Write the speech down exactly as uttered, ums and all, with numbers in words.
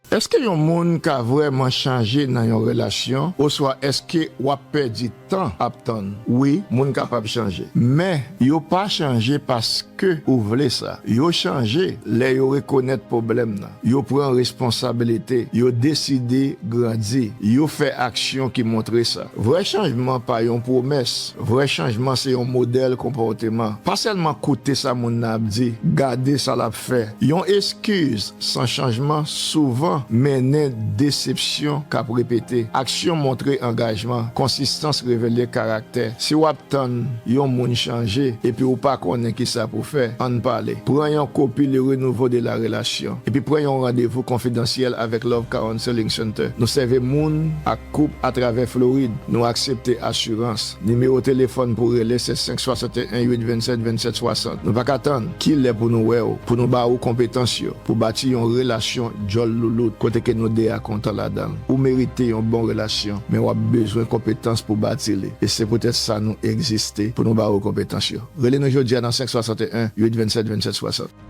Èske yon moun ka vrèman chanje nan yon relasyon, oswa èske w ap pèdi tan ap tann? Wi, moun kapab chanje. Men, yo pa chanje paske ou vle sa. Yo chanje lè yo rekonèt pwoblèm nan. Yo pran responsabilite. Yo deside grandi. Yo fè aksyon ki montre sa. Vrè chanjman pa yon pwomès. Vrè chanjman se yon modèl konpòteman. Pa sèlman koute sa moun nan ap di, gade sa l ap fè. Yon eskiz san chanjman souvan mennen desepsyon k ap repete. Aksyon montre angajman, konsistans revele karaktè. Si w ap tann yon moun chanje epi w pa konnen kisa pou fè, ann pale. Pran yon kopi Le Renouveau de la Relation epi pran yon randevou konfidansyèl avèk Love Counseling Center. Nou sèvi moun ak koup atravè Florid. Nou aksepte asirans. Nimewo telefòn pou rele se senk swasanteyen uit vennsèt vennsèt swasant. Nou pa ka tann. Kilè pou nou wè w, pou nou ba ou konpetans yo, pou bati yon relasyon djòl loulout kote ke nou de a kontan ladan l? Ou merite yon bon relasyon, men w ap bezwen konpetans pou bati li. E se poutèt sa nou egziste, pou nou ba ou konpetans yo. Rele nou jodi a nan senk swasanteyen uit vennsèt vennsèt swasant.